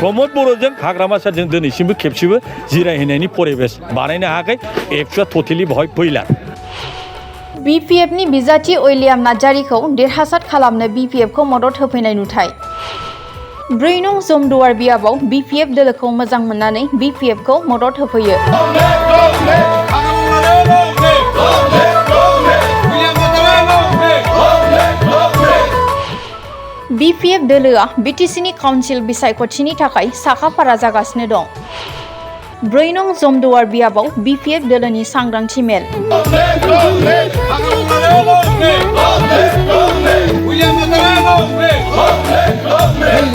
प्रमोद बर'जों हाग्रामा सारजों दिनैसिमबो खेबसेबो जिरायहैनायनि परिबेस बानायनो हायाखै एक्सुआ टटेलि बहाय फैला BPFनि बिजाथि उइलियाम नार्जारिखौ देरहासार खालामनो BPFखौ मदद होफैनाय नुथाय 4 नं जमदुवार बियाबाव BPF दोलोखौ मोजां मोननानै BPFखौ मदद होफैयो BPF दोलोआ BTCनि काउन्सिल बिसायख'थिनि थाखाय साखाफारा जागासिनो दं 4 नं जमदुवार बियाबाव BPF दोलोनि सांग्रांथि मेल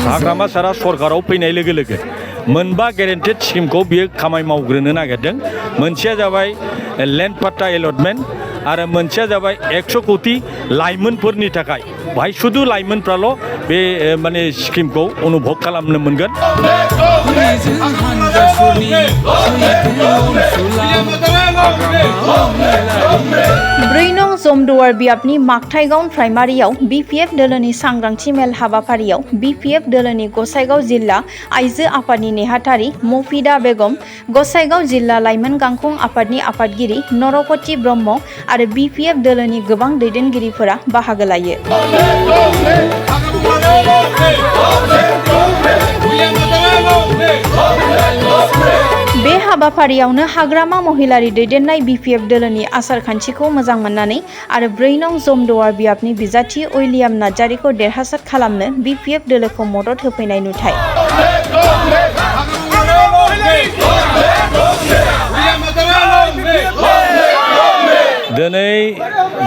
हाग्रामा सारा सरकाराव फैनाय लोगो लोगो मोनबा गेरेन्टेड स्किमखौ बियो खामानि मावग्रोनो नागिरदों मोनसेया जाबाय लेन्ड पाट्टा एलटमेन्ट आरो मोनसेया जाबाय 100 कोटी लाइमोनफोरनि थाखाय बाहाय शुद्ध लाइमोनफ्राल' बे माने स्किमखौ अनुभव खालामनो मोनगोन जमदुवार बियाबनि मागथाइगाव प्राइमारियाव BPF दोलोनि सांग्रांथि मेल हाबाफारियाव BPF दोलोनि गसाइगाव जिल्ला आइजो आफादनि नेहाथारि मफिदा बेगम गसाइगाव जिल्ला लाइमोन गांखं आफादनि आफादगिरि नरपति ब्रह्म आरो BPF दोलोनि गोबां दैदेनगिरिफोरा बाहागो लायो बे हाबाफारियावनो हाग्रामा महिलारि दैदेननाय BPF दोलोनि आसारखान्थिखौ मोजां मोननानै आरो 4 नं जमदुवार बियाबनि बिजाथि उइलियाम नार्जारिखौ देरहासार खालामनो BPF दोलोखौ मदद होफैनाय नुथाय दिनै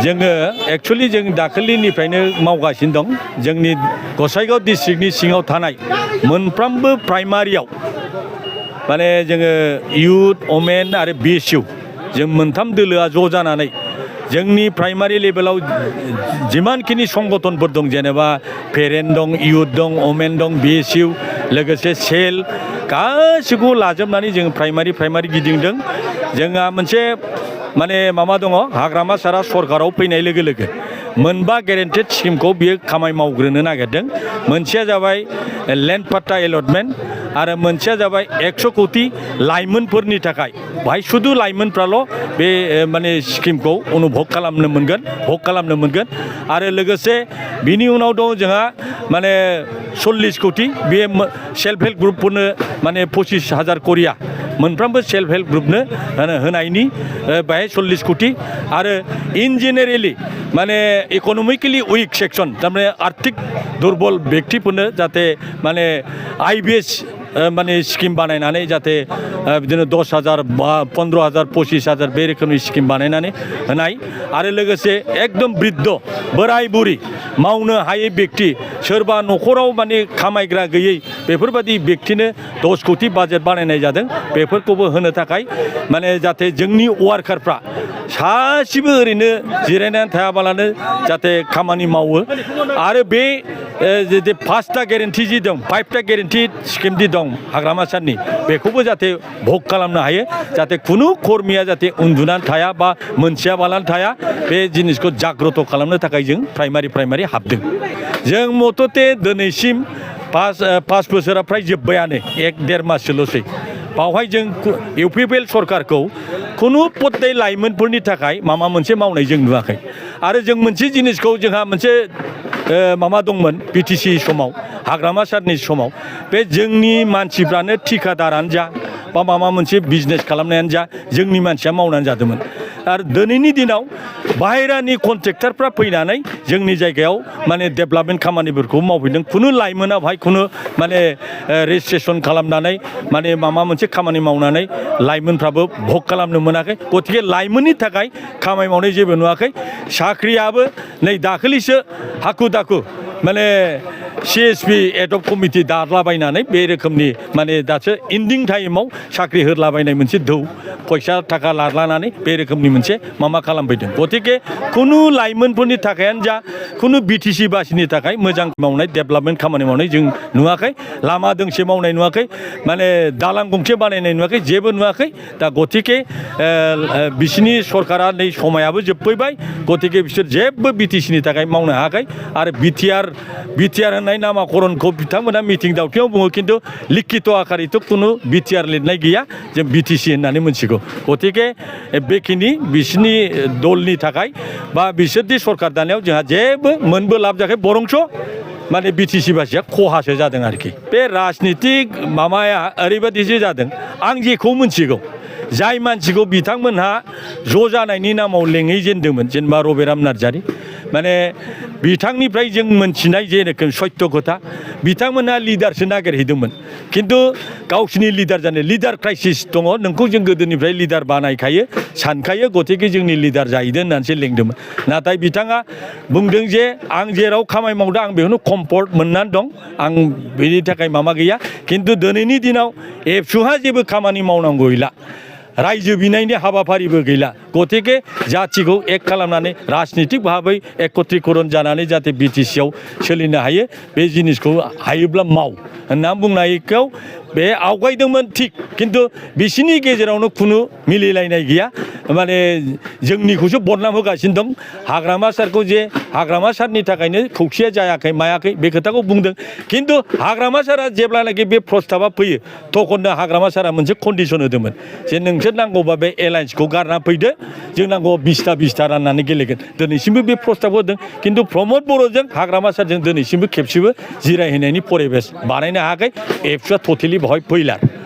जोङो एक्चुअली जों दाखालिनिफ्रायनो मावगासिनो दं जोंनि गसाइगाव डिस्ट्रिक्टनि सिङाव थानाय मोनफ्रोमबो प्राइमारियाव माने जोङो इउथ वमेन आरो BSU जों मोनथाम दोलोआ ज' जानानै जोंनि प्राइमारि लेभेलाव जिमानखिनि संगठनफोर दं जेनेबा पेरेन्ट दं इउथ दं वमेन दं BSU लोगोसे सेल गासिखौबो लाजोबनानै जों प्राइमारि गिदिंदों जोंहा मोनसे माने माबा दङ हाग्रामा सारा सरकाराव फैनाय लोगो लोगो मोनबा गेरेन्टेड स्किमखौ बियो खामानि मावग्रोनो नागिरदों मोनसेया जाबाय लेन्ड पाट्टा एलटमेन्ट आरो मोनसेया जाबाय 100 कोटी लाइमोनफोरनि थाखाय बाहाय शुद्ध लाइमोनफ्राल' बे माने स्किमखौ अनुभव खालामनो मोनगोन आरो लोगोसे बिनि उनाव दं जोंहा माने 40 कोटी बे सेल्फ हेल्प ग्रुपफोरनो माने 25,000 करिया मोनफ्रोमबो सेल्फ हेल्प ग्रुपनो होनायनि बाहाय 40 कोटी आरो इन जेनेरेलि माने इक'नमिकेलि उइक सेक्सन थारमाने आर्थिक दुर्बल व्यक्तिफोरनो जाहाथे माने IBS माने स्किम बानायनानै जाहाथे बिदिनो 10,000 बा 15,000 25,000 बे रोखोमनि स्किम बानायनानै होनाय आरो लोगोसे एकदम बृद्ध बोराय बुरि मावनो हायै व्यक्ति सोरबा न'खराव माने खामायग्रा गैयै बेफोरबायदि व्यक्तिनो 10 कोटी बाजेट बानायनाय जादों बेफोरखौबो होनो थाखाय माने जाहाथे जोंनि वार्कारफ्रा सासेबो ओरैनो जिरायनानै थायाबालानो जाहाथे खामानि मावो आरो बे जे 5टा गेरेन्टि जि दं 5टा गेरेन्टि स्किम जि दं हाग्रामा सारनि बेखौबो जाहाथे भग खालामनो हायो जाहाथे खुनु कर्मिया जाहाथे उन्दुनानै थाया बा मोनथियाबालानो थाया बे जिनिसखौ जाग्रत खालामनो थाखाय जों प्राइमारि हाबदों जों मथथे दिनैसिम 5 बोसोरा फ्राय जोब्बायानो 1-1.5 माससोल'सै बावहाय जों इउपिपिएल सरकारखौ खुनु पत्ते लाइमोनफोरनि थाखाय माबा मोनसे मावनाय जों नुवाखै आरो जों मोनसे जिनिसखौ जोंहा मोनसे माबा दंमोन BTC समाव हाग्रामा सारनि समाव बे जोंनि मानसिफ्रानो ठिकादारानो जा बा माबा मोनसे बिजनेस खालामनायानो जा जोंनि मानसिया मावनानै जादोंमोन आरो दिनैनि दिनाव बाहेरानि कन्ट्रेक्टरफ्रा फैनानै जोंनि जायगायाव माने डेभेलपमेन्ट खामानिफोरखौ मावफैदों खुनु लाइमोना बाहाय खुनु माने रेजिस्ट्रेसन खालामनानै माने माबा मोनसे खामानि मावनानै लाइमोनफ्राबो भग खालामनो मोनाखै गतिके लाइमोननि थाखाय खामानि मावनाय जेबो नुवाखै साख्रियाबो नै दाखालिसो हाखु दाखु माने CSP एडप कमिटि दालाबायनानै बे रोखोमनि माने दासो इन्डिं टाइमाव साख्रि होलाबायनाय मोनसे दौ फैसा थाखा लानानै बे रोखोमनि मोनसे माबा खालामफैदों गतिके खुनु लाइमोनफोरनि थाखायानो जा खुनु बिटिसि बासिनि थाखाय मोजां मावनाय डेभेलपमेन्ट खामानि मावनाय जों नुवाखै लामा दोंसे मावनाय नुवाखै माने दालां गंसे बानायनाय नुवाखै जेबो नुवाखै दा गतिके बिसिनि सरकारा नै समायाबो जोबफैबाय गतिके बिसोर जेबो बिटिसिनि थाखाय मावनो हायाखै आरो बिटिआर होननाय नामाकरणखौ बिथांमोना मिटिं दावथिङाव बुङो खिन्थु लिखित आकारिथ' खुनु बिटिआर लिरनाय गैया जों बिटिसि होननानै मिथिगौ गतिके बेखिनि बिसिनि दलनि थाखाय बा बिसोरदि सरकार दानायाव जोंहा जेबो मोनबो लाब जायाखै बरंस माने बिटिसि बासिया खहासो जादों आरोखि बे राजनितिक माबाया ओरैबायदिसो जादों आं जेखौ मिथिगौ जाय मानसिखौ बिथांमोनहा ज' जानायनि नामाव लेङैजेनदोंमोन जेनेबा रबिराम नार्जारि माने बिथांनिफ्राय जों मोनथिनाय जेरोखोम सत्य खोथा बिथांमोनहा लिडारसो नागिरहैदोंमोन खिन्थु गावसिनि लिडार जानो लिडार क्राइसिस दङ नोंखौ जों गोदोनिफ्राय लिडार बानायखायो सानखायो गतिके जोंनि लिडार जाहैदों होननानैसो लेंदोंमोन नाथाय बिथाङा बुंदों जे आं जेराव खामानि मावदों आं बेखौनो कम्फर्ट मोननानै दं आं बेनि थाखाय माबा गैया खिन्थु दिनैनि दिनाव एबसुहा जेबो खामानि मावनांगौ गैला रायजो बिनायनि हाबाफारिबो गैला गतिके जाथिखौ एक खालामनानै राजनितिक भाबै एकत्रिकरन जानानै जाहाथे बिटिसिआव सोलिनो हायो बे जिनिसखौ हायोब्ला माव होनना बुंनायखौ बे आवगायदोंमोन थिग खिन्थु बिसिनि गेजेरावनो खुनु मिलायलायनाय गैया माने जोंनिखौसो बदनाम होगासिनो दं हाग्रामा सारखौ जे हाग्रामा सारनि थाखायनो खौसेया जायाखै मायाखै बे खोथाखौ बुंदों खिन्थु हाग्रामा सारा जेब्लानाखि बे प्रस्ताबा फैयो तखननो हाग्रामा सारा मोनसे कन्डिसन होदोंमोन जे नोंसोर नांगौबा बे एलायन्सखौ गारना फैदो जों नांगौ 20ता राननानै गेलेगोन दिनैसिमबो बे प्रस्ताब होदों खिन्थु प्रमद बर'जों हाग्रामा सारजों दिनैसिमबो खेबसेबो जिरायहैनायनि परिबेस बानायनो हायाखै एबसुआ टटेलि बेवहाय फैला